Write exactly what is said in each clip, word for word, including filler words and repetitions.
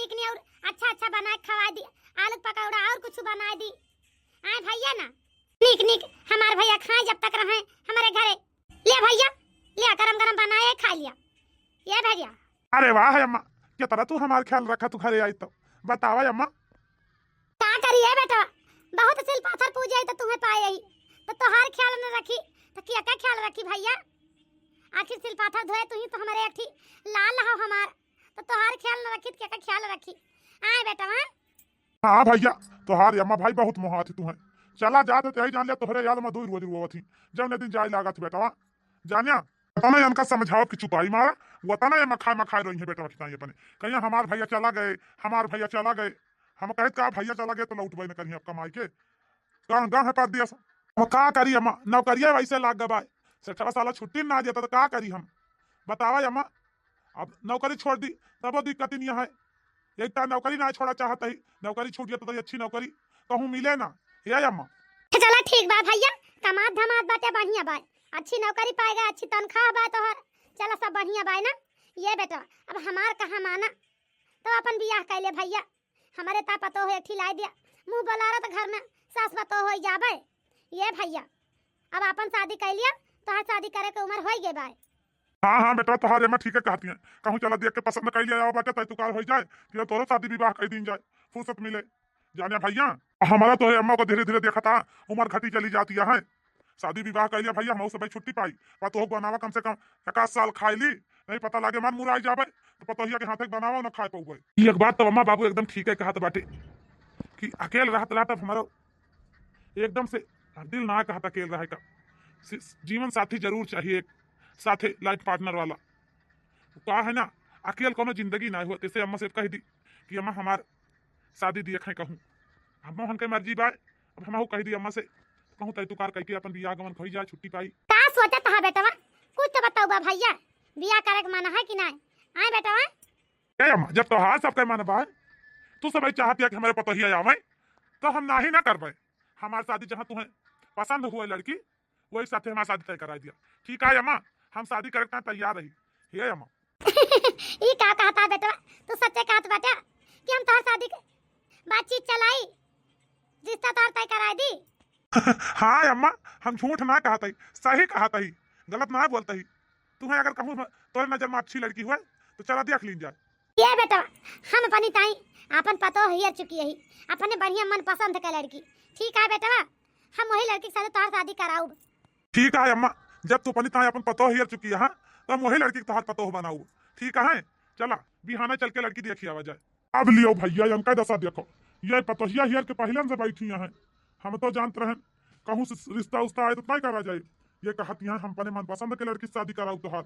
नीक नीक और अच्छा अच्छा बनाए के खवाए दी, आलू के पकौड़ा और कुछ बनाए दी। आए भैया ना, नीक नीक हमार भैया खाए जब तक रहे हमारे घरे। ले भैया, ले गरम गरम बनाए खा लिया। ये भैया। अरे वाह अम्मा, कितना तू हमार ख्याल रखा, तू घरे आई तो। बतावा अम्मा। का करी है बेटा, बहुत सिल पाथर पूजे तो तुम्हें पाए ही, तो तोहार ख्याल न रखी तो क्या का ख्याल रखी भैया? आखिर सिल पाथर धोए तू ही तो हमारे अठी लाल हो हमार, तो तोहार ख्याल न रखी तो क्या का ख्याल रखी? आए बेटा, हाँ? हाँ भैया, तोहार अम्मा भाई बहुत मोहात ही तू है। चला जात है, तही जान लिया तोहरे याद में दो रोज रोवत ही, जौने दिन जाए लागत बेटवा। जानिया, वतना इनका समझाओ कि चुपाई मारा, वतना ये मखाए मखाए रही है बेटवा खिताई अपने। कहिया हमार भैया चला गए, हमार भैया चला गए। हम कहत का भैया चला गए तो लौटबे न करिए अब कमाई के। गाँव गाँव है परदेस। हम का करी अम्मा, नौकरिया वैसे लाग गबाए। सेठवा साला छुट्टी ना देता तो का करी हम? बतावा अम्मा, अब नौकरी छोड़ दी तबो दिक्कत ही नहीं है। एक तो नौकरी ना छोड़ा चाहत ही, नौकरी छूट जाता तो अच्छी नौकरी कहूँ मिले ना। हे अम्मा। चला ठीक बा भैया, कमात धमात बाटे बढ़िया बा, अच्छी नौकरी पाएगा, अच्छी तनख्वाह बा तोहर, चला सब बढ़िया बा ना। ये बेटा, अब हमार कहाँ माना, तो अपन बियाह कैले भैया, हमारे ता पतोह एक ठिलाई दिया, मुँह बोलारत घर में सास पतोह हो जाबे। ये भैया, अब अपन शादी कर लिया, तोहार शादी करे के उम्र हो गए बाय। हाँ हाँ बेटा, तोहार एमा ठीक है कहती है, कहूँ चला देख के पसंद कर लिया आओ बाटे, तय तुकार हो जाए कि तोरो शादी विवाह कर दीन जाए, फुर्सत मिले। जाने भैया, हमारा तो है अम्मा को धीरे धीरे देखा था, उम्र घटी चली जाती है। शादी विवाह कर लिया भैया, हम सब छुट्टी पाई, पतोह बनावा कम से कम एकाध साल खाई ली, नहीं पता लागे मन मुराई जाबे, तो पतोहिया के हाथे बनावा ना खाए पौबे। ये एक बात तो अम्मा बाबू एकदम ठीक है कहत बाटे कि अकेल रहत रहत अब हमारो एकदम से दिल ना कहत अकेल रहे का। सि-, जीवन साथी जरूर चाहिए, एक साथे लाइफ पार्टनर वाला। का है ना, अकेल कोनो जिंदगी ना हो, तैसे अम्मा से कह दी कि अम्मा हमार शादी दिए खाए कहूँ, अम्मा हन के मर्जी बाय। अब हम कह दी अम्मा से, कहूँ तय तुकार कह के अपन बियाह गमन खोई जाए, छुट्टी पाई। का सोचत हा बेटवा, कुछ तो बताओ बा भैया, बियाह करे के मन है कि नहीं? आए बेटवा। ए अम्मा, जब तोहार सबके मन बा, तू सब चाहत या कि हमारे पतोहिया आवे, तो हम नाही ना करबे। हमार शादी जहाँ तुम्हें पसंद हुए लड़की, वही साथे हमार शादी तय करा दिया। ठीक है अम्मा, हम शादी करे के तैयार रही। हे अम्मा। ई का कहता बेटवा, तू सच्चे कहत बाटे कि हम तोहर शादी के बातचीत चलाई, रिश्ता तोहर तय करा दी? हाँ अम्मा, हम झूठ ना कहत ही, सही कहत ही, गलत ना बोलत ही। तुम्हें अगर कहूँ तोरे नजर में अच्छी लड़की हुए तो चला देख लीन जाए। ये बेटवा, हम अपनी ताई अपन पतोह हेर चुकी है, अपने बढ़िया मन पसंद का लड़की। ठीक है बेटवा, हम वही लड़की के साथ तोहार शादी कराउब। ठीक है अम्मा, जब तू अपनी ताई अपन पतोह हेर चुकी है, तो हम वही लड़की के तोहार पतोह बनाउब। ठीक है, चला बिहाने चल के लड़की देखी आवा जाए। अब लियो भैया, इनका दशा देखो, ये पतोहिया हेर के पहले से बैठी हैं। हम तो जानत रहन, कहूँ से रिश्ता उश्ता आए तो तय करा जाए। ये कहत यहाँ हम अपने मनपसंद के लड़की से शादी कराउब तोहार।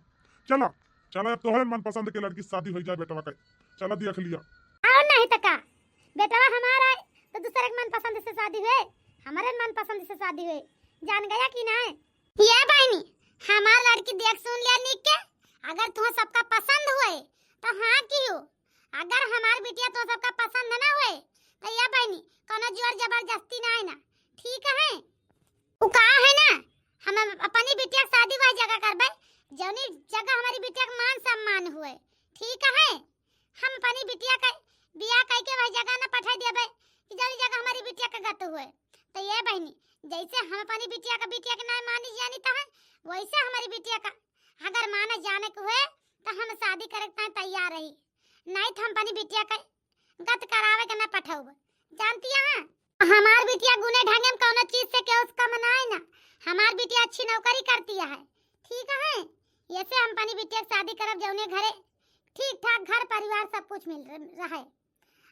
चला, चला अब तोहरे मनपसंद के लड़की से शादी हो जाए बेटवा के। चला देख लिया। और नहीं तो का, बेटवा हमारा है तो दूसरे के मनपसंद से शादी हुए, हमारे मनपसंद से शादी हुए। जान गया कि नहीं? ये बहनी, हमार लड़की देख सुन लिया निक के, अगर तुम्हें सबका पसंद हुए तो हाँ की हो, अगर हमार बिटिया तो सबका पसंद ना होए, तो ये बहनी, कोनो जोर जबरदस्ती ना है ना, ठीक है? उ का है ना, हम अपनी बिटिया के शादी वही जगह करबे, जौनी जगह हमारी बिटिया के मान सम्मान हुए, ठीक है? हम अपनी बिटिया के बियाह कई के वही जगह ना पठाई देबे कि जौनी जगह हमारी बिटिया के गत हुए। तो ये बहनी, जैसे हम अपनी बिटिया का, बिटिया के ना मानी जानी तो है, वैसे हमारी बिटिया का अगर माने जाने के हुए, तो हम शादी करे के तैयार रही, नहीं तो हम अपनी बिटिया के गत करावे के ना पठौब। जानती है, हमार बिटिया गुने ढंगे में कौनो चीज से केहू से कम ना है ना, हमार बिटिया अच्छी नौकरी करती है, ठीक है, ये से हम अपनी बिटिया के शादी करब जौने घरे ठीक ठाक घर परिवार सब कुछ मिल रहे।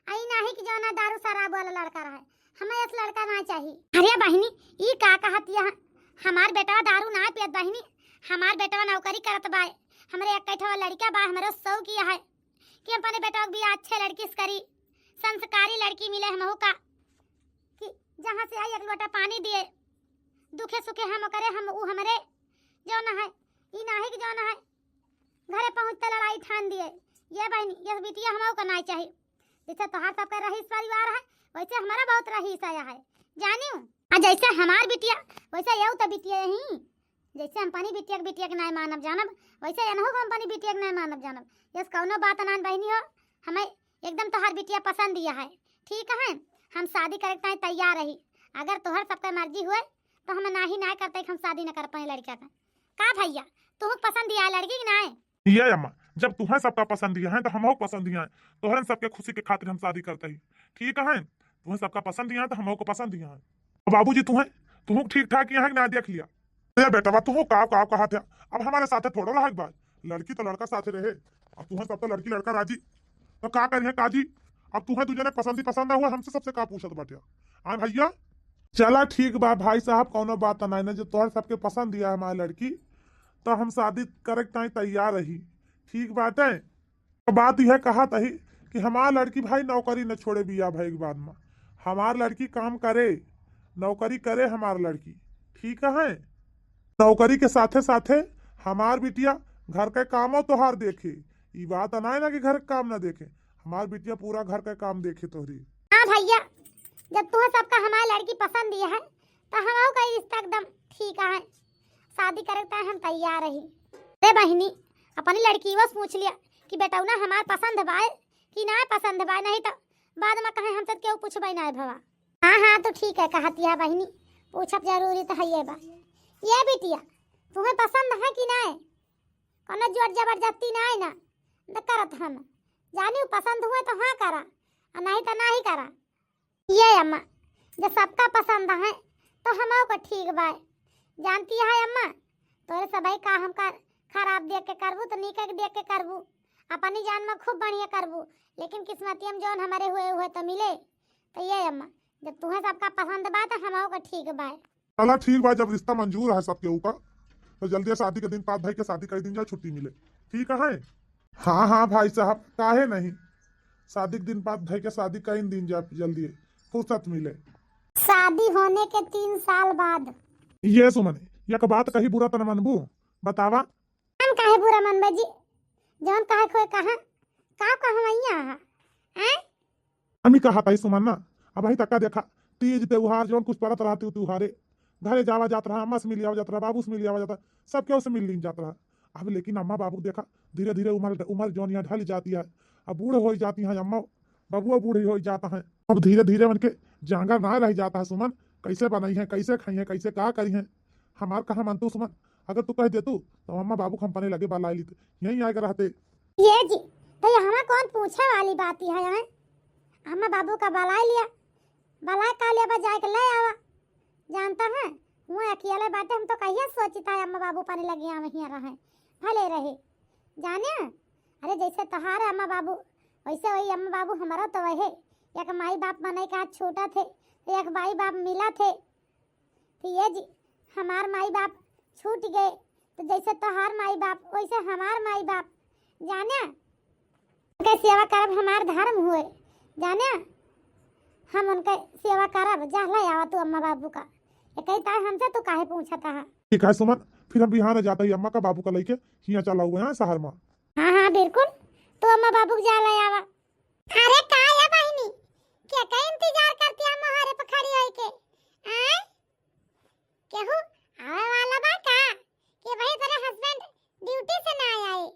आई नाही कि जौना दारू शराब वाला लड़का रहे, हमें ऐसा लड़का ना चाहिए। अरे बहिनी, ई का कहत यह? हमार बेटवा दारू ना पियत बहिनी, हमार बेटवा नौकरी करत बाय, हमरे एक ठो लड़का बा, हमरो शौक यह है कि अपने बेटवा के बियाह अच्छे लड़की से करी, संस्कारी लड़की मिले हमहू का, कि जहाँ से आई एक लोटा पानी दिए, दुखे सुखे हम करे, हम उ हमरे जौन है, ई नाही कि जौन है घरे पहुँचते लड़ाई ठान दिए। ये बहिनी, ये बिटिया हमहू का नाई चाही। जैसे तोहार सबका रईस परिवार है, वैसे हमारा बहुत रईस आया है, जानियो। आ जैसे हमार बिटिया, वैसे यहू तो बिटिया यही। जैसे हम अपनी बिटिया के, बिटिया के नाई मानब जानब, वैसे एनहू को हम अपनी बिटिया के नाई मानब जानब। यस कौनो बात नान बहिनी हो, हमें एकदम तोहार बिटिया पसंद दिया है, ठीक है, हम शादी करे के ताईं तैयार रही। अगर तोहर सबके मर्जी हुए तो हम नाही ना करते कि हम शादी न कर पाए लड़का का। का भैया, तुहूँ पसंद दिया है लड़की कि नाय? ये अम्मा, जब तुहें सबका पसंद दिया है तो हमहू पसंद दिया है। तोहरन सबके खुशी के खातिर हम शादी करते ही, ठीक है? तुहें सबका पसंद दिया है तो हमहू को पसंद दिया है। अब बाबूजी तुहें, तुहूँ ठीक ठाक यहाँ कि ना देख लिया? ए बेटवा, तुहूँ काव काव कहा था, अब हमारे साथे थोड़ा रहा एक बार, लड़की तो लड़का साथे रहे, अब तुहें सबका लड़की लड़का राजी, तो का करिए काजी? अब तुहें दू जने पसंद ही पसंद ना हुआ, हमसे सबसे का पूछत बाटे? हाँ भैया, चला ठीक बा भाई साहब, कौनो बात ना, ना जो तोहर सबके पसंद दिया हमार लड़की, तो हम शादी करे के ताईं तैयार रही, ठीक बाटे। तो बात यह कहत ही कि हमार लड़की भाई नौकरी न छोड़े बियाह भई के बाद में, हमार लड़की काम करे, नौकरी करे हमार लड़की, ठीक है? नौकरी के साथे साथे हमार बिटिया घर के कामो तोहार देखे। ई बात ना है ना कि घर के काम ना देखे, हमार बिटिया पूरा घर के काम देखे तोहरी। हाँ भैया, जब तुहें सबका हमार लड़की पसंद ही है तो हमहू का रिश्ता एकदम ठीक है, शादी करे के हम तैयार रही। अरे बहिनी, अपनी लड़की से पूछ लिया कि बेटौना हमार पसंद बाय कि ना पसंद बाय, नहीं तो बाद में कहे हमसे केहू पूछबे ना भवा। हाँ हाँ, तो ठीक है कहतिया बहिनी, पूछब जरूरी तो है ये बा। ये बिटिया, तुहें पसंद है कि नाय? कोनो जोर जबरदस्ती नाय ना, न करत हम। जानी पसंद हुए तो हाँ करा, और नहीं तो नहीं करा। ये अम्मा, जब सबका पसंद है तो हमहू को ठीक बाय। जानती है अम्मा, तोरे सबई का हमका खराब देख के करबू तो नीक के देख के करबू, अपनी जान में खूब बढ़िया करबू, लेकिन किस्मतिया में जौन हमारे हुए हुए तो मिले। तो ये अम्मा, जब तुहें सबका पसंद बा तो हमहू का ठीक बा। चला ठीक बा, जब रिश्ता मंजूर है सबके ऊपर तो जल्दी शादी के दिन पात धई के शादी कर दिन जाए, छुट्टी मिले, ठीक है? हाँ हाँ भाई साहब, काहे नहीं, शादी के दिन पात धई के शादी कर दिन जाए जल्दी, फुर्सत मिले। शादी होने के तीन साल बाद। ये सुमन, एक बात कही बुरा त न मनबू, बतावा। हम काहे बुरा मनबे जी, जौन कहे खोए कहा, का कहवैया हा? हैं? हम ही कहा ताई सुमन ना, अब ही तक का देखा, तीज त्योहार जौन कुछ पड़त रहा, त्योहारे घरे जावा जात रहा, अम्मा से मिल आवा जात रहा, बाबू से मिल आवा जात रहा, सबके उसे मिल लीन जात रहा। अब लेकिन अम्मा बाबू देखा, धीरे धीरे उम्र, उम्र जौन यहाँ ढल जाती है, अब बूढ़ हो जाती हैं अम्मा, बबुआ बूढ़ हो जाता है। अब धीरे धीरे उनके जांगर ना रह जाता है सुमन, कैसे बनाई है, कैसे खाई है, कैसे का करी है। हमार कहा मानतू सुमन, अगर तू कह देतू तो अम्मा बाबू को हम अपने लगे बलाई लीत, यहीं आके रहते। ये जी, तो यहाँ कौन पूछे वाली बात ही है, हैं? अम्मा बाबू का बलाई लिया, बलाई का लिया बा, जाए के ले आवा। जानता है, वो अकेले बाटे, हम तो कहिया सोचित है अम्मा बाबू अपने लगे आवे हियाँ रहे, भले रहे। जाने, अरे जैसे तोहार अम्मा बाबू, वैसे वही अम्मा बाबू हमारा तो वहे, एक माई बाप मने का छूटा थे, तो एक माई बाप मिला थे। तो ये जी, हमार माई बाप छूट गए, तो जैसे तोहार माई बाप, वैसे हमार माई बाप। जाने, उनके सेवा करब हमार धर्म हुए। जाने, हम उनके सेवा करब, जा ले आवा तू अम्मा बाबू का। ये कही ताई हमसे तू काहे पूछता है? ठीक है सुमन, फिर हम बिहान जाता ही अम्मा का बाबू का लेके हियाँ चला हुआ है शहर में। हाँ हाँ बिल्कुल, तू अम्मा बाबू के जा ले आवा। अरे का या बहिनी, के का इंतजार करती है मोहरे पर खड़ी होई के? आय? केहू आवे वाला बा का? कि भाई तेरे husband duty से ना आए?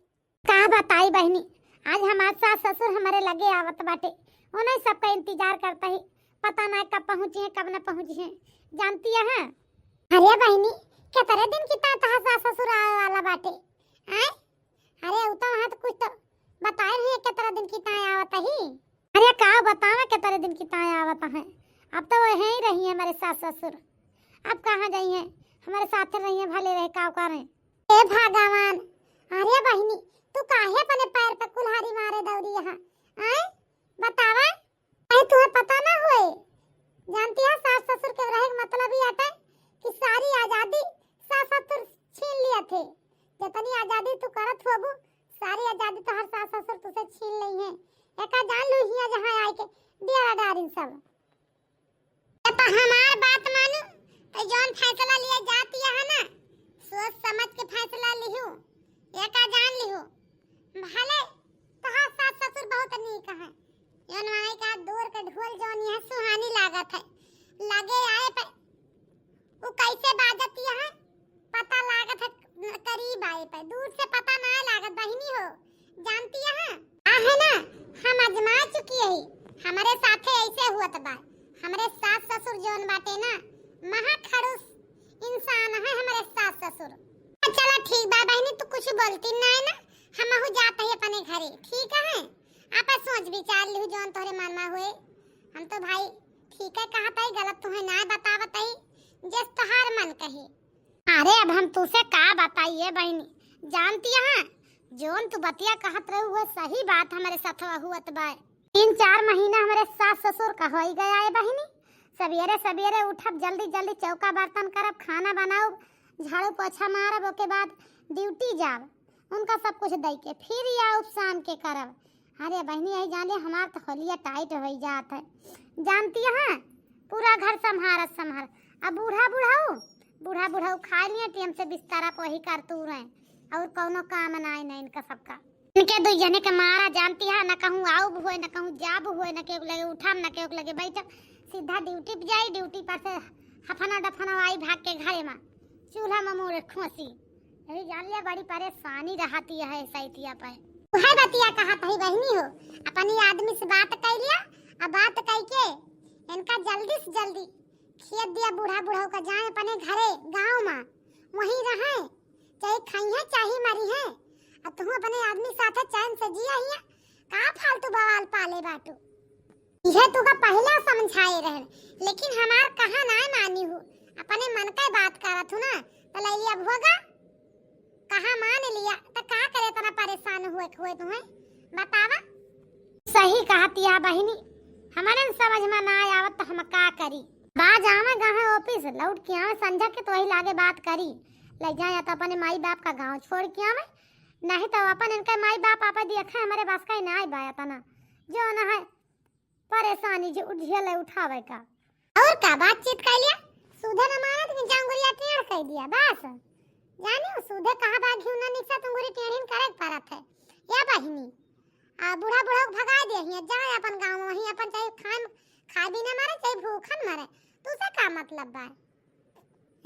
का बताई बहिनी, आज हमार सास ससुर हमारे लगे आवत बाटे, उन्हें सबका इंतजार करता ही, पता ना कब पहुँची है, कब न पहुँची है। जानती है? अरे बहिनी, कितने दिन की ता तोहार सास ससुर आवे वाला बाटे? आय? अरे उ तो वहाँ तो कुछ तो बताए नहीं है, कितना दिन की ताए आवत ही। अरे का बतावे, कितने दिन की ताए आवत है। अब तो वही रही है हमारे सास ससुर, अब कहाँ जाई है? हमारे साथ रही है, भले रहे, का करें। हे भगवान, अरे बहिनी, तू काहे अपने पैर पे कुल्हाड़ी मारे दौड़ी यहाँ? आय, बतावा। अरे तुहे पता ना होए, जानती है सास ससुर के रहे के मतलब ही आटे कि सारी आजादी सास ससुर छीन लिया थे। जितनी आजादी तू करत होबू, सारी आजादी तोहर सास ससुर तुसे छीन लई हैं। एका जान लू हियाँ जहाँ आए के डेरा डारिन सब। जब हमार बात मानू तो जौन फैसला लिए जाती है ना, सोच समझ के फैसला लिहू, एका जान लिहू। भले तोहार सास ससुर बहुत नीक है, जौन माई का दूर के ढोल जौन यह सुहानी लागत है, लगे आए पे उ कैसे बाजत यह पता लागत है, करीब आए पे, दूर से पता ना लागत बहिनी हो, जानती है? आहे ना, हम आजमा चुके कि यही हमरे साथे ऐसे हुअत बा। हमरे सास ससुर जौन बाटे ना, महा खड़ूस इंसान है हमरे सास ससुर। चला ठीक बा बहिनी, तू कुछ बोलती ना है ना, हमहू जात ही अपने घरे, ठीक है? आप सोच विचार लिहू जौन तोहरे मन में हुए। हम तो भाई ठीक है कहत हई, गलत तुहे ना बतावत हई, जस तोहार मन कहे। अरे अब हम तुसे का बताइए बहिनी, जानती है जौन तू बतिया कहत रहू हुए सही बात हमरे सथवा हुअत बा। तीन चार महीना हमरे सास ससुर का होई गया है बहिनी। सवेरे सवेरे उठब, जल्दी जल्दी चौका बर्तन करब, खाना बनाउब, झाड़ू पोछा मारब, ओके बाद ड्यूटी जाब, उनका सब कुछ दई के फिर या उपसान के करब। अरे बहिनी, यही जान ले हमार तो होलिया टाइट होई जात है, जानती है? पूरा घर संभारत संभार। अब बूढ़ा बुढ़ऊ, बूढ़ा बुढ़ऊ खाए लिए टेम से बिस्तरा पे वही करतू रहे, और कौनो काम नाई ना इनका सबका। इनके दुई जने के मारा जानती है, न कहूँ आउब हुए, न कहूँ जाब हुए, न केहू के लगे उठब, न केहू के लगे बैठब, सीधा ड्यूटी पे जाई, ड्यूटी पर से हफना डफना आई भाग के घरे में, चूल्हा में मुँह खोसी। यही जान लिया बड़ी परेशानी रहती है सैतिया पे। उहे बतिया कहत हई बहिनी हो, अपनी आदमी से बात कई लिया, अब बात कई के इनका जल्दी से जल्दी खेत दिया बूढ़ा बुढ़ऊ का, जाए अपने घरे गाँव में, वहीं रहे, चाहे खाई है चाहे मरी है। अब तुम अपने आदमी साथे चैन से जिया हिया, का फालतू बवाल पाले बाटू? यह तुका पहला समझाए रहन, लेकिन हमार कहा ना मानी हूँ, अपने मन का बात करत हूँ ना, तो ले लिया भोगा, कहा मान लिया, तो का करे इतना परेशान हुए हुए तुम्हें, बतावा? सही कहतिया बहिनी, हमरे न समझ में ना आवत तो हम का करी। बा जावे गाँव ऑफिस, लौट के आवे संझा के तो वही लागे बात करी। ले जाए या तो अपने माई बाप का गाँव छोड़ के आवे, नहीं तो अपन इनके माई बाप आपे देखे हमरे बस का ही ना आए बा इतना। जो न है परेशानी जो झेले उठावे का। और का बातचीत कर लिया, सूधे न मानत कि जांगुरिया टेढ़ कर दिया बस। जानी हो सूधे कहा बा घिउ ना निकसा तुंगुरी टेढ़िन करे के परत है। या बहिनी, आ बूढ़ा बूढ़ा के भगा दे हिया, जाए अपन गाँव में, वहीं अपन चाहे खाए, खाए भी ना मरे, चाहे भूखन मरे, तुसे का मतलब बा?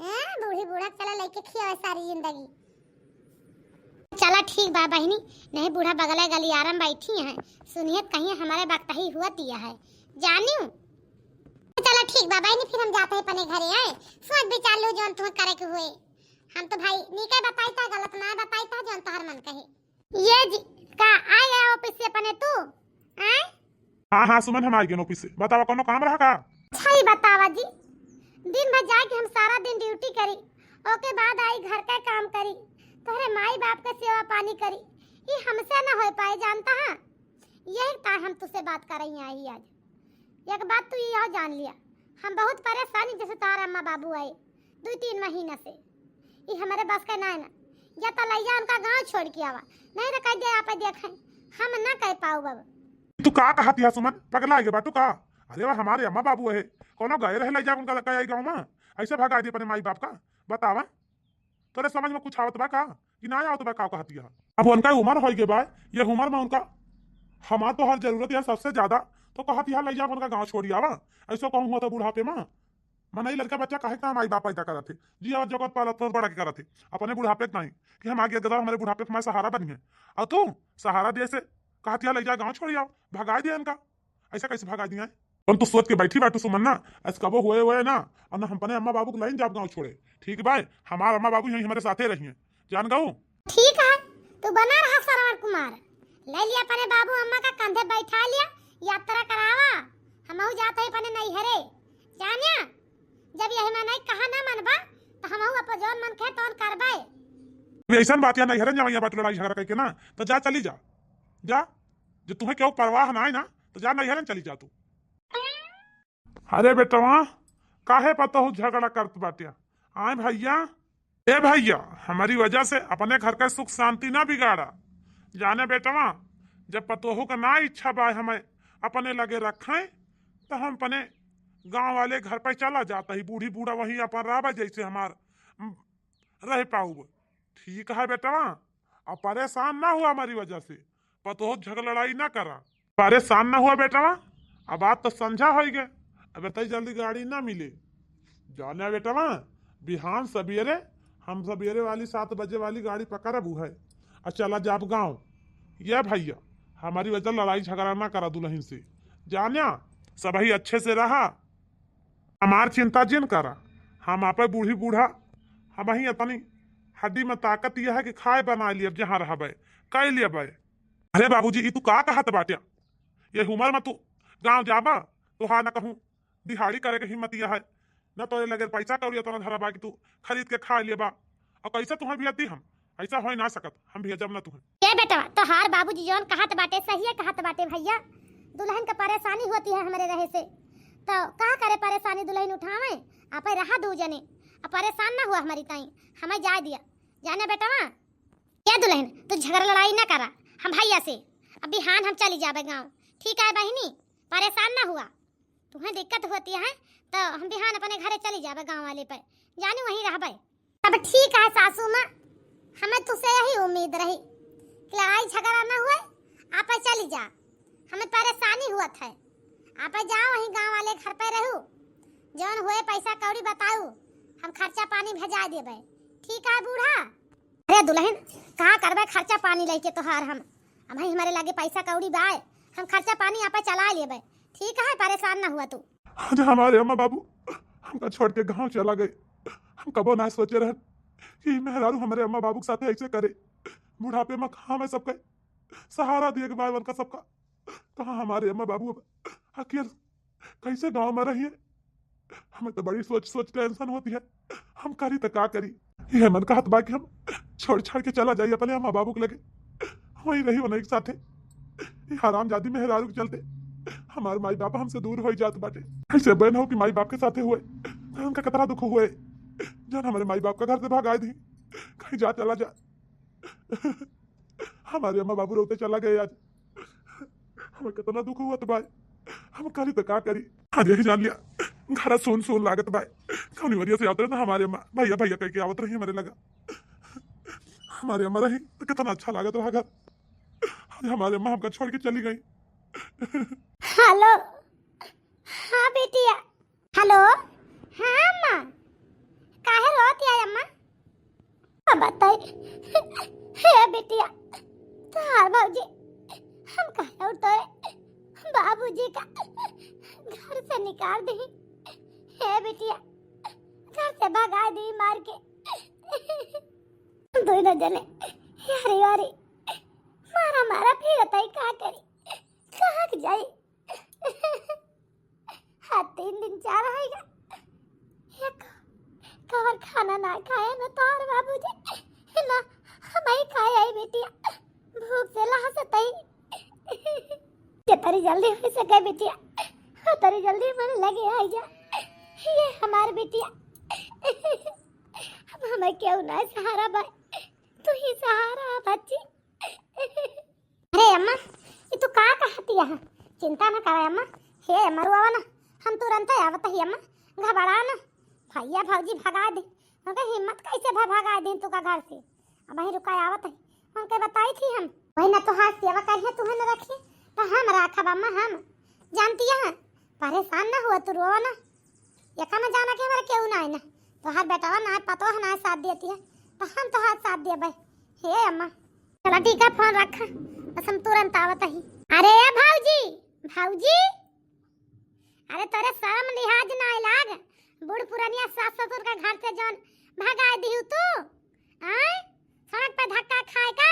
हैं, बूढ़ी बूढ़ा चला लेके खियावे सारी जिंदगी। चला ठीक बा बहिनी, नहीं बूढ़ा बगले गलियारम बैठी हैं, सुनिए कहीं हमारे बकतही हुआ दिया है, जानियो। चला ठीक बा बहिनी, फिर हम जाते हैं अपने घरे, आए सोच विचार लो जौन तुम्हें करे के हुए। हम तो भाई नीके बताई था, गलत ना बताई था, जौन तोहर मन कहे। ये जी, का आ गया ऑफिस से अपने तू? आए? हाँ, हाँ, सुमन, हम आ गए ऑफिस से। बतावा, कोनो काम रहा का? अच्छा ही बतावा जी, दिन भर जाए के हम सारा दिन ड्यूटी करी, ओके बाद आई घर का काम करी, तोहरे माई बाप के सेवा पानी करी, ये हमसे ना हो पाए, जानता है? यही तार हम तुझसे बात कर रही आई आज। एक बात तू यह जान लिया, हम बहुत परेशानी जैसे तार अम्मा बाबू आए दो तीन महीना से, ये हमारे बस का ना है ना, या तो ले जा उनका गाँव छोड़ के आवा, नहीं तो कह दे आप देखें, हम ना कह पाऊ अब। तू का कहत हिया सुमन, पगला गए बाटू का? अरे वाह, हमारे अम्मा बाबू है, कोनो गए रहे ले जा उनका लगा आई गाँव में, ऐसे भगा दे अपने माई बाप का, बतावा। तोरे समझ में कुछ आवत बा का कि ना आवत बा, का कहत हिया? अब उनका उम्र हो गए बा, ये उम्र में उनका हमार तो हर जरूरत है सबसे ज्यादा, तो कहत हिया ले जा उनका गाँव छोड़ी आवा, ऐसा कहूँ हुआ तो बुढ़ापे में मनई लड़का बच्चा काहे का माई बाप पैदा करत है, जिया जगत पालत पोस बड़ा के करत है, अपने बुढ़ापे के नहीं कि हम आगे दादा हमारे बुढ़ापे के हमारे सहारा बनी है। और तू सहारा दे से कहत हिया ले जा गाँव छोड़ी आओ, भगाई दे इनका, ऐसा कैसे भगाई दिया? हम तो सोच के बैठी बाटू सुमन ना, ऐसे कबो हुए हुए ना, और ना हम अपने अम्मा बाबू को लाइन जाब गाँव छोड़े, ठीक बा? हमार अम्मा बाबू यहीं हमारे साथे रही हैं, जान गऊ। ठीक है, तू बना रहा श्रवण कुमार, ले लिया अपने बाबू अम्मा का कंधे बैठा लिया, यात्रा करावा, हमहू जात है अपने नैहरे। जानिया, जब यही मनई कहा ना मनबा, तो हमहू अपन जौन मन कहे तौन करबे। अब ऐसन बात या नैहरे जवैया बात लड़ाई झगड़ा करके ना, तो जा चली जा, जा, जो तुम्हें क्यों परवाह ना है ना, तो जा नैहरे चली जा तू। अरे बेटवा, काहे पतोहू झगड़ा करत बाटिया? आए भैया, ए भैया, हमारी वजह से अपने घर का सुख शांति ना बिगाड़ा। जाने बेटवा, जब पतोहू का ना इच्छा बा हमें अपने लगे रखें, तो हम अपने गांव वाले घर पे चला जाता ही, बूढ़ी बूढ़ा वहीं अपन रहबा जैसे हमार, उम, रह पाऊब। ठीक है बेटवा, अब परेशान ना हुआ हमारी वजह से, पतोह झगड़ लड़ाई ना करा। परेशान ना हुआ बेटवा, अब बात तो समझा होई गए, अब इतनी जल्दी गाड़ी ना मिले। जाने बेटवा, बिहान सवेरे हम सवेरे वाली सात बजे वाली गाड़ी पकड़ब है और चला जाब गाँव। ये भैया, हमारी वजह लड़ाई झगड़ा ना करा दुल्हन से, जान्या, सबही अच्छे से रहा, हमार चिंता जिन करा। हम आपे बूढ़ी बूढ़ा, हमही इतनी हड्डी में ताकत यह है कि खाए बनाए लियब, जहाँ रहबे, कइ लियबे। अरे बाबूजी, ई तू का कहत बाट्या? ये उमर में तू गाँव जाबा, तोहार न कहूँ दिहाड़ी करे के हिम्मत यह है, न तोरे लगे पैसा कौड़ी उतना धरा बा कि तू खरीद के खाए लियबा। और कैसे तुहें भेज दी हम? ऐसा होइ ना सकत, हम भेजब ना तुहें। ए बेटवा, तोहार बाबूजी जौन कहत बाटे, सहिए कहत बाटे भइया। दुलहिन क परेसानी होती है हमरे रहे से, तउ का करे परेसानी दुलहिन उठावे, आपे रहा दू जने, अब परेसान ना हुआ हमरी ताई, हमें जाए दिया। जाने बेटवा, ए दुलहिन, तू झगड़ा लड़ाई ना करा हम भइया से, अब बिहान हम चली जाबे गाँव, ठीक है बहिनी, परेसान ना हुआ। तुहें दिक्कत होती है, तउ हम बिहान अपने घरे चली जाबे गाँव वाले पे, जानी वहीं रहबे। तब ठीक है सासू माँ, हमें तुसे यही उम्मीद रही कि लड़ाई झगड़ा न हुए, आपे चली जा, हमें परेसानी हुअत है, आपे जाओ वहीं गाँव वाले घर पे रहू, जौन हुए पैसा कौड़ी बताऊ, हम खर्चा पानी भेजाए देबे, ठीक है बूढ़ा? अरे दुलहिन, का करबे खर्चा पानी लइके तोहार हम, अबहीं हमरे लगे पैसा कौड़ी बाय, हम खर्चा पानी आपे चलाए लेबे, ठीक है, परेसान न हुआ तू। आज हमारे अम्मा बाबू हमका छोड़ के गाँव चला गए, हम कबो ना सोचे रहन कि मेहरारू हमरे अम्मा बाबू के साथे ऐसे करे। बुढ़ापे में कहाँ में सबका सहारा दिए के बाय उनका सबका, कहाँ हमारे अम्मा बाबू अब अकेल कैसे गाँव में रहिए? हमें तो बड़ी सोच सोच टेंशन होती है, हम करी तो का करी? यह मन कहत बा कि हम छोड़ छाड़ के चला जाई अपने अम्मा बाबू के लगे, वहीं रही उन्हीं के साथे। ये हरामजादी मेहरारू के चलते हमार माई बाप हमसे दूर होइ जात बाटे। कैसे बहन हो कि माई बाप के साथे हुए, तो उनका कितना दुख हुए, जौन हमारे माई बाप का घर से भगाए दी, कहीं जा चला जा। हमारे अम्मा बाबू रोते चला गए आज। हमें कितना दुख हुआ तो भाई, हम करी तो का करी? आज यही जान लिया, घर सुन सुन लागत भाई। कौनी वरिया से आवत रहे ना हमारे अम्मा, भैया भैया कह के आवत रही हमारे लगा। हमारे अम्मा रही तो कितना अच्छा लागत रहा घर। आज हमारे अम्मा हमका छोड़ के चली गई। हेलो, हाँ बिटिया। हेलो, हाँ अम्मा, काहे रोत है अम्मा? अब बताई, हे बिटिया, तोहार भौजी, हम काहे और तोरे बाबूजी का घर से निकाल दी? हे बिटिया, घर से भगा दी मार के। दोनों जने यारी वारी मारा मारा फिरत है, का करी, कहाँ के जाई? हाँ, तीन दिन चार होइगा, एक कवर खाना ना खाए ना तोहर बाबूजी, ना हम ही खाए आई बिटिया, भूख से लासत ही। जितनी जल्दी हो सके बिटिया, उतनी जल्दी मन लगे आई जा। ये हमार बिटिया, अब हमें क्यों ना सहारा बा, तू ही सहारा है बच्ची। अरे अम्मा, ये तू का कहती है? चिंता न करे अम्मा। हे अम्मा, रोवा ना, हम तुरंत आवत ही अम्मा, घबरा ना। भैया भौजी भगा दे, उनका हिम्मत कैसे भ-, भगा दे तू का घर से? अब वहीं रुका आवत है, उनके बताई थी हम। वही ना तोहार सेवा करिए, तुहे न रखिए, तो हम राखब अम्मा, हम जानती है। परेशान ना हुआ तू, रोवा ना। एका में जाना के हमारे केहू ना है ना, तोहार बेटवा ना है, पतोह ना है साथ देती है, तो हम तोहार साथ देबे। हे अम्मा, चला ठीक है, फोन रख, बस हम तुरंत आवत ही। अरे ए भौजी, भौजी, अरे तोरे शर्म लिहाज ना लाग, बूढ़ पुरनिया सास ससुर का घर से जौन भगाए दिहू तू, आय, सड़क पे धक्का खाए का?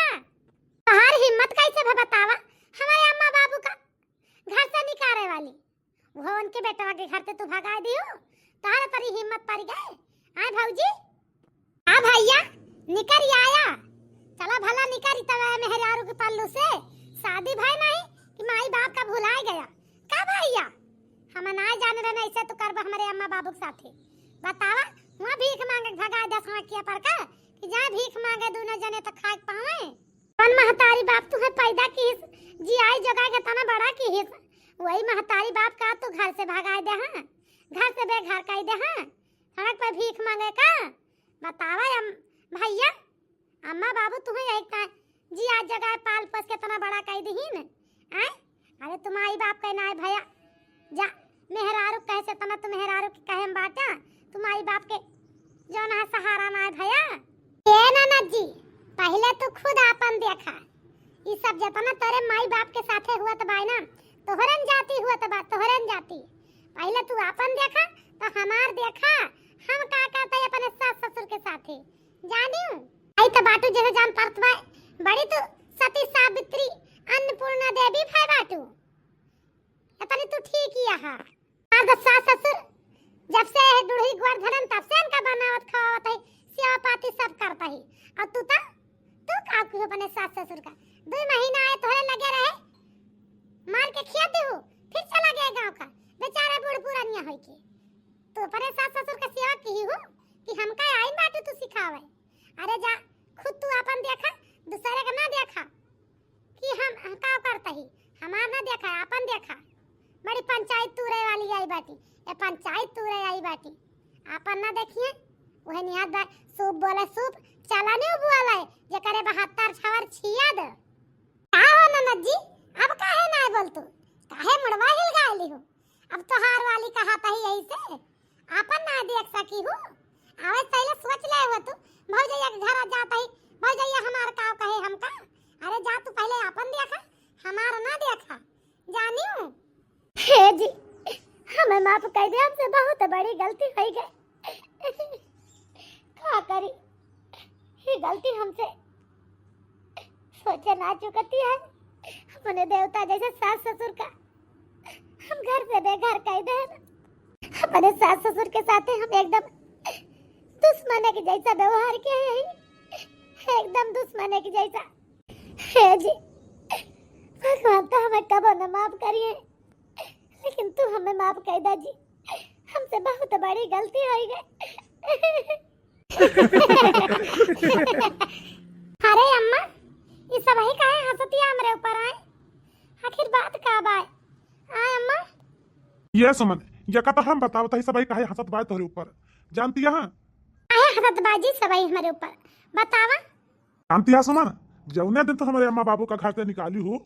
तोहार हिम्मत कैसे भा बतावा, हमारे अम्मा बाबू का घर से निकाले वाली, वो उनके बेटवा के घर से तू भगाए दियो, तोहरे तरी हिम्मत पड़ गए। आय भौजी, आ भैया, निकर आया, चला भला निकर तब मेहरारू के पल्लू से। शादी भय नहीं कि माई बाप का भुलाए गया का भैया? हम ना जाने रहने ऐसे तू करब हमारे अम्मा बाबू के साथे। बतावा, वहाँ भीख मांगे के भगाए दस किया पर का कि जाए भीख मांगे दोनों जने तो खाए के पावे। कौन महतारी बाप तुहे पैदा किहिस, जियाई जोगाई के तना बड़ा किहिस, वही महतारी बाप का तू घर से भगाए दे हाँ, घर से बेघर कर दे हाँ, सड़क पे भीख मांगे का? बतावा अम-, भैया, अम्मा बाबू तुहे यही ता-, जिया जोगाई पाल पोस के तना बड़ा कर दीहिन, आय? अरे तू माई बाप के नाय भया, जा मेहरारू कहे से तना तू मेहरारू के कहे में बाटा, तू माई बाप के जौन है सहारा नाय भया। ए ननद जी, पहले तू खुद आपन देखा, ई सब जतना तोरे माई बाप के साथे हुआ त बाय ना, तोहरन जाती हुआ तो बात तोहरन जाती। पहले तू आपन देखा, तो हमार देखा, हम का करते अपने सास ससुर के साथे। जानियो, आई तो बाटू जैसे जान परत बा, बड़ी तू सती सावित्री अन्नपूर्णा देवी भाई बाटू। इतनी तू ठीक ही आहा। हमार तो सास ससुर जब से है डूढ़ी गोड़ धरन, तब से इनका बनावत खवावत है, सेवा पाती सब करता है। और तू तो, तू का कुछ अपने सास ससुर का? दो महीना आए तोहरे लगे रहे, मार के खिया दे हो, फिर चला गया गाँव का, बेचारा बूढ़ पुरानिया होई के। तू अपने सास ससुर का सेवा की हो कि हमका आइन बाटू तू सिखावे? अरे जा, खुद तू आपन देखा, दूसरे का ना देखा। कि हम, हम का करता ही, हमार ना देखा, आपन देखा। बड़ी पंचायत तूरे वाली आई बाटी, ए पंचायत तूरे आई बाटी। आपन ना देखिए, वह निहात बा, सूप बोले सूप, चला नहीं बोले, जे करे बहत्तर छवर छिया दे। का हो ननद जी, अब काहे ना बोल तू? काहे मुड़वा हिल गाली हो? अब तोहार वाली कहा तही ऐसे, आपन ना देख सकी हूँ। आवे से पहले सोच ले हुआ तू, भौजैया के घर जात ही, भौजैया हमार का कहे हमका। अरे जा तू पहले आपन देखा, हमार ना देखा, जानियो। हे जी, हमें माफ कर दे, हमसे बहुत बड़ी गलती हो गई। का करी, ये गलती हमसे सोचे ना चुकती है। अपने देवता जैसे सास ससुर का हम घर से बेघर कर दे। अपने सास ससुर के साथे हम एकदम दुश्मने के जैसा व्यवहार किए हैं, एकदम दुश्मने के जैसा। हे जी, भगवान तो हमें कबो न माफ करिए, लेकिन तू हमें माफ कर दे जी, हमसे बहुत बड़ी गलती हो गई। अरे अम्मा, ई सबही काहे हंसतिया हमरे ऊपर आए? आखिर बात का बाय? आए अम्मा? ये सुमन, ये का तो हम बतावत ही सबही काहे हंसत बाय तोहरे ऊपर? जानती है? काहे हंसत बाय जी सबही हमरे ऊपर? बतावा। जानती है सुमन, जौने दिन तो हमरे अम्मा बाबू का घर से निकाली हो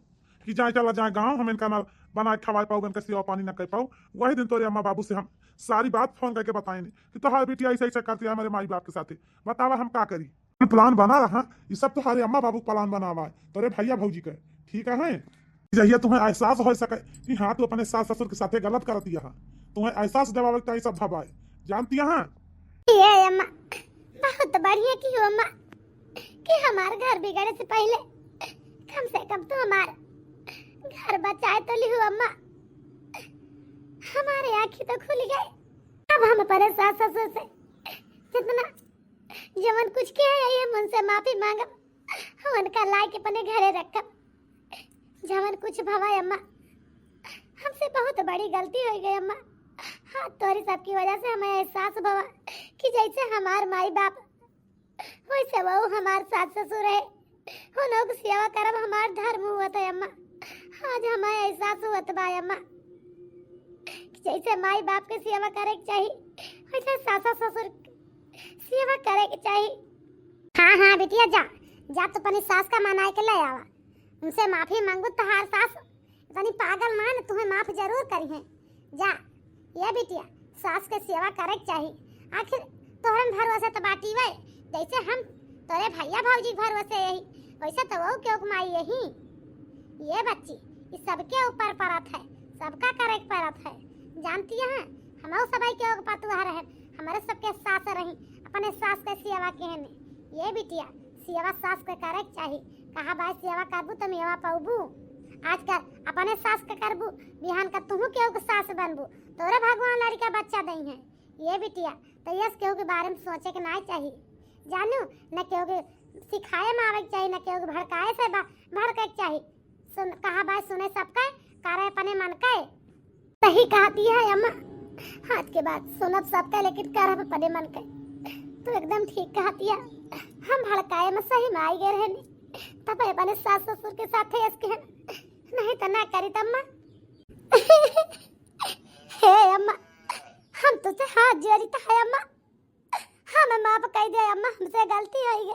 कि जाए चला जाए गाँव, हम इनका ना बनाए खवाए पाऊ, इनका सेवा पानी ना कर पाऊ, वही दिन तोरे अम्मा बाबू से हम सारी बात फोन करके बताएनी कि तोहार बिटिया ऐसे ऐसे करती है हमारे माई बाप के साथे। बतावा हम का करी? प्लान बना रहा, ये सब तुम्हारे अम्मा बाबू का प्लान बनावा है, तोरे भैया भौजी के, ठीक है? जहिया तुम्हें एहसास हो सके कि हाँ, तू अपने सास ससुर के साथे गलत करती है, तुम्हें एहसास दिलावे के चाहिए सब भवाए, जानती है? ये अम्मा, बहुत बढ़िया की हो अम्मा, कि हमार घर बिगड़े से पहले कम से कम तू हमार घर बचाए तो लिहू अम्मा। हमारे आँखी तो खुल गए। अब हम अपने सास ससुर से जितना जवन कुछ किया है, ये मन से माफी मांगब, उनका लाए के अपने घरे रखब। जवन कुछ भवा अम्मा, हमसे बहुत बड़ी गलती हो गई अम्मा। हाँ, तोरी सबकी वजह से हमें एहसास भवा कि जैसे हमार माई बाप वैसे वो हमार सास ससुर है, उन लोग सेवा करब हमार धर्म हुआ था अम्मा। आज हमें एहसास हुआ था अम्मा कि जैसे माई बाप के सेवा करे के चाही, वैसे सास ससुर के सेवा करे के चाही। हाँ हाँ बिटिया, जा जा, तू अपनी सास का मनाए के ले आवा, उनसे माफी मांगू। तहार सास इतनी पागल ना है, तुम्हें माफ जरूर करी है। जा, ये बिटिया, सास के सेवा करे के चाही। आखिर तोहरन भरोसे तो बाटी वे, जैसे हम तोरे भैया भौजी के भरोसे यही, वैसे तो वो क्यों माई यही। ये बच्ची, ये सबके ऊपर परत है, सबका करे के परत है। जानती है, हम सबई के ओग पतुआ रहे, हमारे सबके सास रही, अपने सास के सेवा के ने। ये बिटिया, सेवा सास के करे के चाही। कहा बाय सेवा करबू तो मेवा पाबू। आजकल अपने सास के करबू, बिहान का तुहू केहू के सास बनबू, तोरे भगवान लड़का बच्चा दई है। ये बिटिया, तो यस केहू के बारे में सोचे के ना चाही, जानू, न केहू के सिखाए में आवे के चाही, न केहू के भड़काए से बा-, भड़के के चाही। सुन, कहा बाय सुने सबके, करे अपने मन के। सही कहती है अम्मा, आज के बाद सुनब सबका, लेकिन करब अपने मन के। तू एकदम ठीक कहती है, हम भड़काए में सही में आई गए रहनी, तब अपने सास ससुर के साथ है इसके, नहीं तो ना करी तम्मा। हे अम्मा, हम तुझसे हाथ जोड़ी तो है अम्मा, हमें माफ कर दे अम्मा, हमसे गलती हो गई।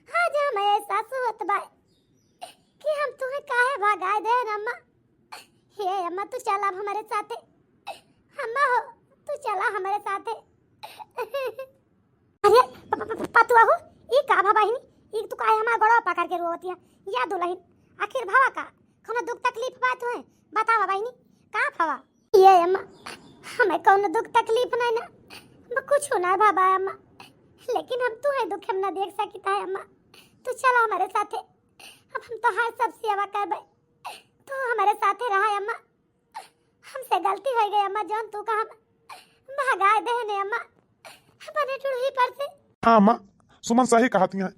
आज हमें एहसास होत बा कि हम तुम्हें काहे भगाए दे अम्मा। हे अम्मा, तू चला अब हमारे साथे। अम्मा हो, तू चला हमारे साथे। अरे प-, प-, प-, पतुआ हो, ई का भा बहिनी, ई तू काहे हमार गोड़वा पकड़ के रोवतिया? या दुल्हन, आखिर भवा का? कोनो दुख तकलीफ बा तुहे? बता। आवा बहिनी, का भवा? ये अम्मा, हमें कौनो दुख तकलीफ नहीं ना, हम कुछ ना भवा अम्मा, लेकिन हम तुहे दुख हम ना देख सकित है अम्मा। तू चला हमारे साथे, अब हम तोहार सब सेवा करबे, तू हमारे साथे रहा अम्मा। हमसे गलती हो गई अम्मा, जौन तू का हम भगाए देहने अम्मा, अपने टुड़ही पर से। हाँ अम्मा, सुमन सही कहती हैं,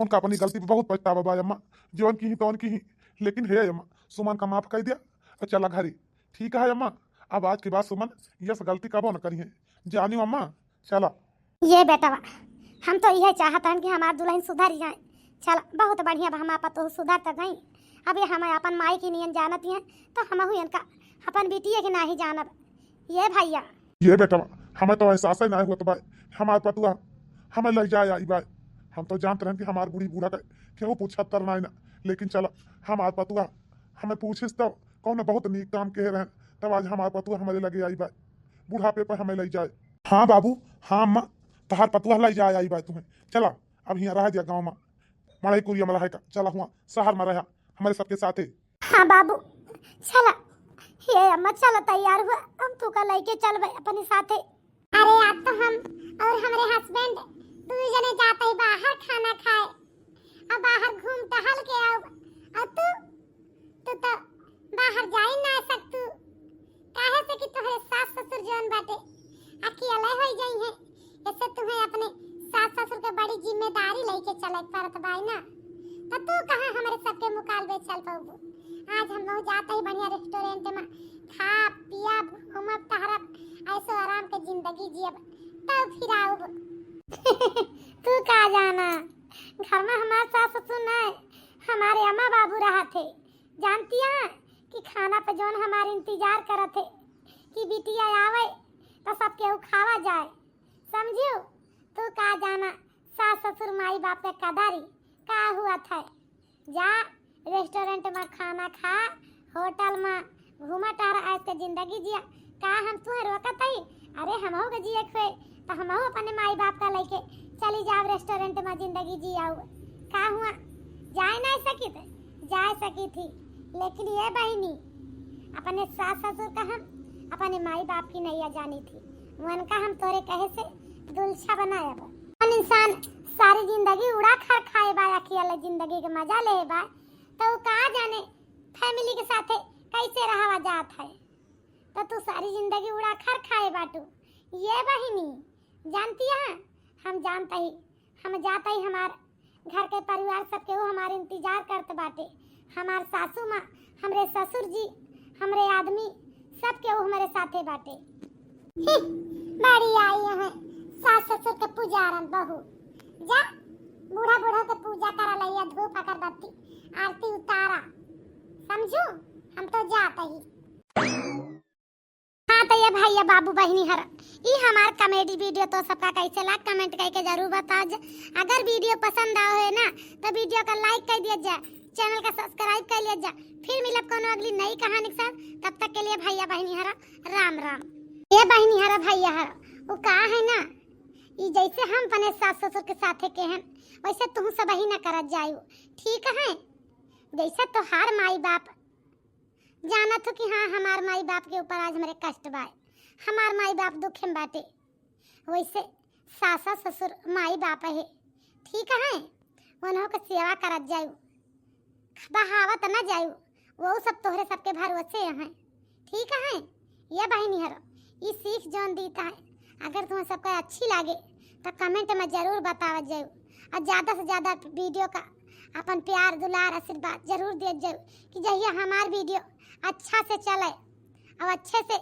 उनका अपनी गलती पे बहुत पछतावा बा अम्मा, जौन की ही तौन की ही, लेकिन हे अम्मा, सुमन का माफ कर दिया और चला घरे। ठीक है अम्मा, अब आज के बाद सुमन यस गलती कबो न करी है, जानियो अम्मा, चला। ये बेटवा, हम तो यह चाहत हन कि हमार दुल्हन सुधर जाए। चला, बहुत बढ़िया बा, हमार पतोह सुधर त गई। अब ये हमें अपन माई की नियन जानत हैं, तो हमहू इनका अपन बिटिये के नाही जानब। ये भैया। ये बेटवा, हमें तो एहसास ही ना होत बा, हमार पतुआ हमें ले जाए आई बा। हम तो जानत रहन कि हमार बूढ़ी बूढ़ा के केहू पूछत तर ना, लेकिन चला, हमार पतुआ हमें पूछिस तो कौन बहुत नीक काम कहे रहन, तब आज हमार पतुआ हमारे लगे आई बा, बुढ़ापे पर हमें ले जाए। हाँ बाबू, हाँ अम्मा, तहार पतुआ ले जाए आई बा तुम्हें। चला, अब यहाँ रह जा गाँव में, मड़ई कुरिया में रहे का, चला हुआ शहर में रहा हमारे सबके साथे। हाँ बाबू, चला। हे अम्मा, चला, तैयार हुआ, हम तू का लेके चलबे अपने साथे। अरे आज तो हम और हमरे हस्बैंड दू जने जाते ही बाहर खाना खाए, अब बाहर घूम टहल के आओ। और तू, तू तो बाहर जा ही ना सकतू, काहे से कि तोहरे सास ससुर जौन बाटे अकेले हो जाई हैं, ऐसे तुम्हें अपने सास ससुर के बड़ी जिम्मेदारी लेके चले के पड़त बाई ना। तो तू कहाँ हमरे सबके मुकालबे चल पउबू? आज हम लोग जाते ही बढ़िया रेस्टोरेंट में खा पियब, घूमब टहरब, ऐसो आराम के जिंदगी जियब, तब फिर आउब। तू का जाना, घर में हमार सास ससुर नहीं, हमारे अम्मा बाबू रहा थे। जानती है कि खाना पे जौन हमार इंतजार करत है कि बिटिया आवे तो सब केहू खावा जाए, समझियो? तू का जाना सास ससुर माई बाप के कदरी का हुआ था। जा रेस्टोरेंट में खाना खा, होटल में घूमा टहरा, आज के जिंदगी जिया। का हम तुहे रोकत हई? अरे हमहू के जिए के होए तो हमहू अपने माई बाप का लेके चली जाब रेस्टोरेंट में जिंदगी जियाऊ। का हुआ? जाए नहीं सकित? जाए सकी थी, लेकिन ये बहिनी अपने सास ससुर का हम अपने माई बाप की नैया जानी थी, उनका हम तोरे कहे से दुलछा बनायब। कौन इंसान सारी जिंदगी उड़ा खर खाए बा, अकेले जिंदगी के मजा ले बा, तो उ का जाने फैमिली के साथे कैसे रहवा जात है। तो तू सारी जिंदगी उड़ा खर खाए बाटू। ये बहिनी जानती है, हम जानते ही, हम जाते ही हमार घर के परिवार सब केहू हमार इंतजार करत बाटे। हमार सासू माँ, हमरे ससुर जी, हमरे आदमी, सब केहू हमरे साथे बाटे। ही, बड़ी आई है सास ससुर के पुजारन बहू। जा, बूढ़ा बूढ़ा के पूजा करा लइया, धूप अगरबत्ती, आरती उतारा, समझू? हम तो जात ही। हाँ, तो ये भैया, बाबू, बहिनी हर, ई हमार कॉमेडी वीडियो तो सबका कैसे लाग, कमेंट करके जरूर बताओ जा। अगर वीडियो पसंद आओ है ना, तो वीडियो का लाइक कर दिया जा, चैनल का सब्सक्राइब कर लिया जा। फिर मिलब कोनो अगली नई कहानी के साथ, तब तक के लिए भैया बहिनी हर, राम राम। ये बहिनी हर, भैया हर, वो का है ना, ई जैसे हम अपने सास ससुर के साथे के हैं, वैसे तुहू सब ही ना करत जायू, ठीक है? जैसे तोहार माई बाप जानत हो कि हाँ, हमार माई बाप के ऊपर आज हमरे कष्ट बाय, हमार माई बाप दुख में बाटे, वैसे सासा ससुर माई बाप है, ठीक है? उन्हों के सेवा करत जायू, बहावत न जायू, वो सब तोहरे सबके भरोसे हैं, ठीक है? ये बहिनी हरो, ई सीख जौन दीत है, अगर तुम्हें सबका अच्छी लागे तो कमेंट में जरूर बतावत जायू, और ज़्यादा से ज़्यादा वीडियो का अपन प्यार दुलार आशीर्वाद जरूर देत जायू कि जहिया हमार वीडियो अच्छा से चले और अच्छे से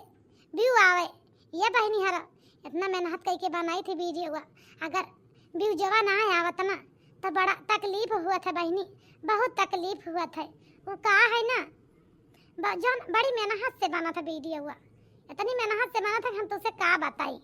व्यू आवे। ये बहिनी हरो, इतना मेहनत करके बनाई थी वीडियो, अगर व्यू जवा ना आवत ना तो बड़ा तकलीफ हुआ था बहिनी, बहुत तकलीफ हुआ था। वो का है ना, ब-, जौन बड़ी मेहनत से बना था वीडियो हुआ, इतनी मेहनत से बना था कि हम तुझसे का बताई।